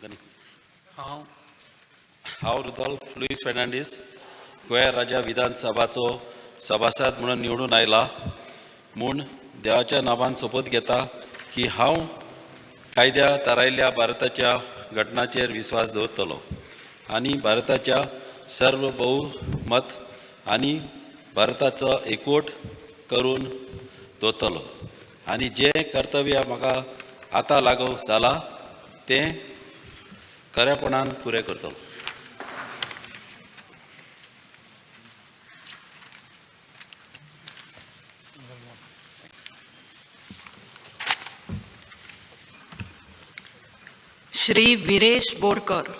कोंकणी. हांव हांव रुदोल्फ लुईस फेर्नांडीस, गोंय राज्य विधानसभाचो सभासद म्हणून निवडून आयला म्हूण देवाच्या नांवान सोपूत घेता की हांव कायद्या थारायल्ल्या भारताच्या घटनाचेर विस्वास दवरतलो आनी भारताच्या सर्वभौमत आनी भारताचो एकवट करून दवरतलो आनी जें कर्तव्य म्हाका आतां लागू जालां तें खरेपणान पुरें करतलो. श्री विरेश बोरकर.